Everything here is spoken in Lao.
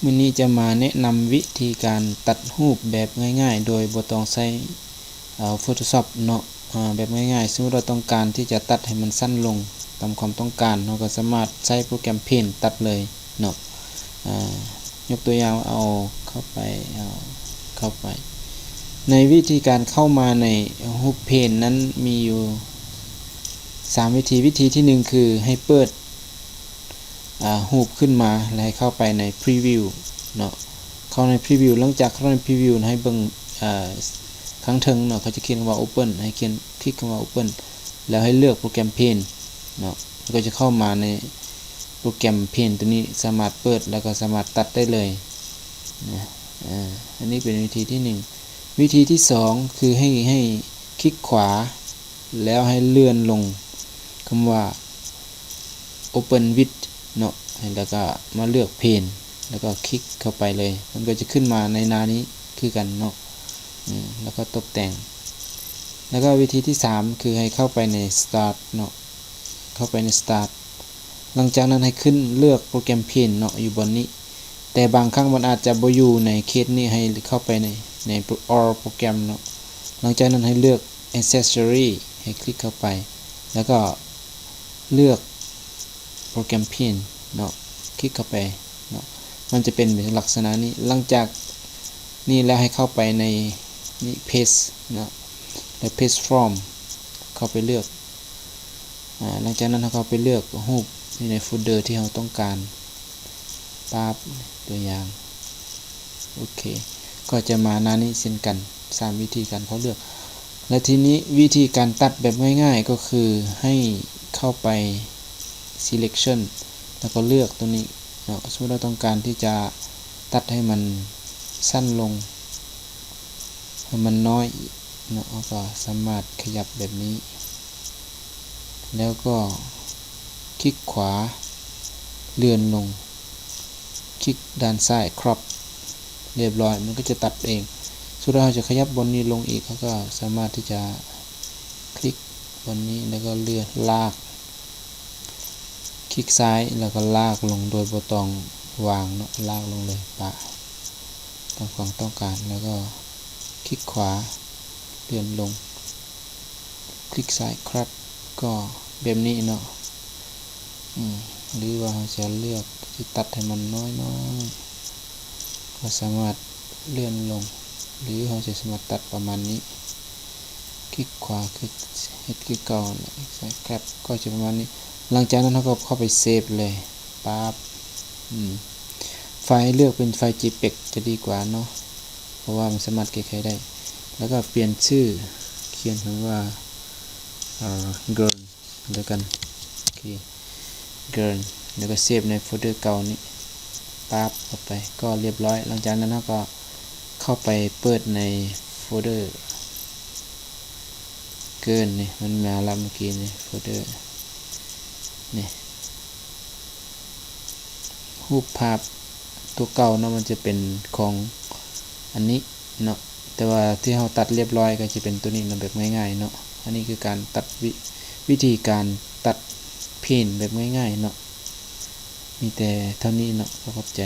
ມື້ນີ້ຈະມາແນະນຳວິທີການຕັດຮູບແບບງ່າຍໆ ໂດຍບໍ່ຕ້ອງໃຊ້ ເອີ Photoshop ເນາະ. ອາ ແບບງ່າຍໆ ສົມມຸດວ່າຕ້ອງການທີ່ຈະຕັດໃຫ້ມັນສັ້ນລົງຕາມຄວາມຕ້ອງການ, ເຮົາກໍສາມາດໃຊ້ໂປຣແກຣມ Paint ຕັດເລີຍເນາະ. ອາ ຍົກຕົວຢ່າງເອົາເຂົ້າໄປ ເອົາເຂົ້າໄປ. ໃນວິທີການເຂົ້າມາໃນຮູບ Paint ນັ້ນມີຢູ່ສາມວິທີ. ວິທີທີໜຶ່ງຄືໃຫ້ເປີດ ອາ ຮູບຂຶ້ນມາ ແລະ ໃຫ້ເຂົ້າໄປໃນ Preview ເນາະ, ເຂົ້າໃນ Preview. ຫຼັງຈາກເຂົ້າໃນ Preview ໃຫ້ເບິ່ງ ອາ ຂ້າງເທິງເນາະ, ເຂົາຈະຂຽນຄຳວ່າ Open ໃຫ້ຂຽນ ຄລິກຄຳວ່າ Open ແລ້ວໃຫ້ເລືອກໂປຣແກຣມ Paint ເນາະ, ແລ້ວກໍຈະເຂົ້າມາໃນໂປຣແກຣມ Paint ຕົວນີ້ ສາມາດເປີດ ແລ້ວກໍສາມາດຕັດໄດ້ເລີຍນະ. ອາ ອັນນີ້ເປັນວິທີທີໜຶ່ງ. ວິທີທີສອງ ຄືໃຫ້ ໃຫ້ຄລິກຂວາ ແລ້ວໃຫ້ເລື່ອນລົງຄຳວ່າ Open with ເນາະ, ແລ້ວກໍມາເລືອກ Paint ແລ້ວກໍຄລິກເຂົ້າໄປເລີຍ, ມັນກໍຈະຂຶ້ນມາໃນໜ້ານີ້ຄືກັນເນາະ. ອືມ ແລ້ວກໍຕົບແຕ່ງ. ແລ້ວກໍວິທີທີສາມ ຄືໃຫ້ເຂົ້າໄປໃນ Start ເນາະ, ເຂົ້າໄປໃນ Start. ຫຼັງຈາກນັ້ນໃຫ້ຂຶ້ນເລືອກໂປຣແກຣມ Paint ເນາະ ຢູ່ບ່ອນນີ້, ແຕ່ບາງຄັ້ງມັນອາດຈະບໍ່ຢູ່ໃນເຂດນີ້, ໃຫ້ເຂົ້າໄປໃນ ໃນ All Program ເນາະ. ຫຼັງຈາກນັ້ນໃຫ້ເລືອກ Accessory ໃຫ້ຄລິກເຂົ້າໄປ ແລ້ວກໍເລືອກໂປຣແກຣມ Paint ເນາະ, ຄລິກເຂົ້າໄປເນາະ, ມັນຈະເປັນລັກສະນະນີ້. ຫຼັງຈາກນີ້ແລ້ວໃຫ້ເຂົ້າໄປໃນນີ້ Paste ເນາະ ແລ້ວ Paste From ເຂົ້າໄປເລືອກ. ອາ ຫຼັງຈາກນັ້ນເຮົາກໍໄປເລືອກຮູບຢູ່ໃນໂຟນເດີທີ່ເຮົາຕ້ອງການ ປາບ ຕົວຢ່າງ ໂອເຄ ກໍຈະມາໜ້ານີ້ເຊັ່ນກັນ ສາມວິທີການເຂົ້າເລືອກ. ແລະ ທີນີ້ວິທີການຕັດແບບງ່າຍໆ ກໍຄືໃຫ້ເຂົ້າໄປ Selection ແລ້ວກໍເລືອກຕົວນີ້ເນາະ, ສົມມຸດວ່າຕ້ອງການທີ່ຈະຕັດໃຫ້ມັນສັ້ນລົງ ໃຫ້ມັນນ້ອຍເນາະ, ເຮົາກໍສາມາດຂະຫຍັບແບບນີ້ ແລ້ວກໍຄລິກຂວາ ເລື່ອນລົງ ຄລິກດ້ານຊ້າຍ Crop ຮຽບຮ້ອຍ ມັນກໍຈະຕັດເອງ. ສົມມຸດວ່າເຮົາຈະຂະຫຍັບບ່ອນນີ້ລົງອີກ, ເຮົາກໍສາມາດທີ່ຈະຄລິກບ່ອນນີ້ ແລ້ວກໍເລື່ອນ ລາກ ຄລິກຊ້າຍ ແລ້ວກໍລາກລົງໂດຍບໍ່ຕ້ອງວາງເນາະ, ລາກລົງເລີຍ ປະຕາມຄວາມຕ້ອງການ ແລ້ວກໍຄລິກຂວາ ເລື່ອນລົງ ຄລິກຊ້າຍ Crop ກໍແບບນີ້ເນາະ. ອືມ ຫຼືວ່າເຮົາຈະເລືອກທີ່ຕັດໃຫ້ມັນນ້ອຍໆ ກໍສາມາດເລື່ອນລົງ ຫຼືເຮົາຈະສາມາດຕັດປະມານນີ້ ຄລິກຂວາ ຄລິກ ເຮັດຄືເກົ່າ ຄລິກຊ້າຍ Crop ກໍຈະປະມານນີ້. ຫຼັງຈາກນັ້ນເຮົາກໍເຂົ້າໄປເຊບເລີຍ ປາບ. ອືມ ໄຟລ໌ເລືອກເປັນໄຟລ໌ JPEG ຈະດີກວ່າເນາະ ເພາະວ່າມັນສາມາດແກ້ໄຂໄດ້. ແລ້ວກໍປ່ຽນຊື່ ຂຽນຄຳວ່າ ເອີ Girl ແລ້ວກັນ ໂອເຄ Girl ແລ້ວກໍເຊບໃນໂຟນເດີເກົ່ານີ້ ປາບ ເຂົ້າໄປ ກໍຮຽບຮ້ອຍ. ຫຼັງຈາກນັ້ນເຮົາກໍເຂົ້າໄປເປີດໃນໂຟນເດີ Girl ນີ້ ມັນມາລະເມື່ອກີ້ນີ້ ໂຟນເດີນີ້ ຮູບພາບຕົວເກົ່າເນາະ ມັນຈະເປັນຂອງອັນນີ້ເນາະ, ແຕ່ວ່າທີ່ເຮົາຕັດຮຽບຮ້ອຍກໍຈະເປັນຕົວນີ້ເນາະ ແບບງ່າຍໆເນາະ. ອັນນີ້ຄືການຕັດ ວິ ວິທີການຕັດ Paint ແບບງ່າຍໆເນາະ. ມີແຕ່ເທົ່ານີ້ເນາະ, ຂໍຂອບໃຈ.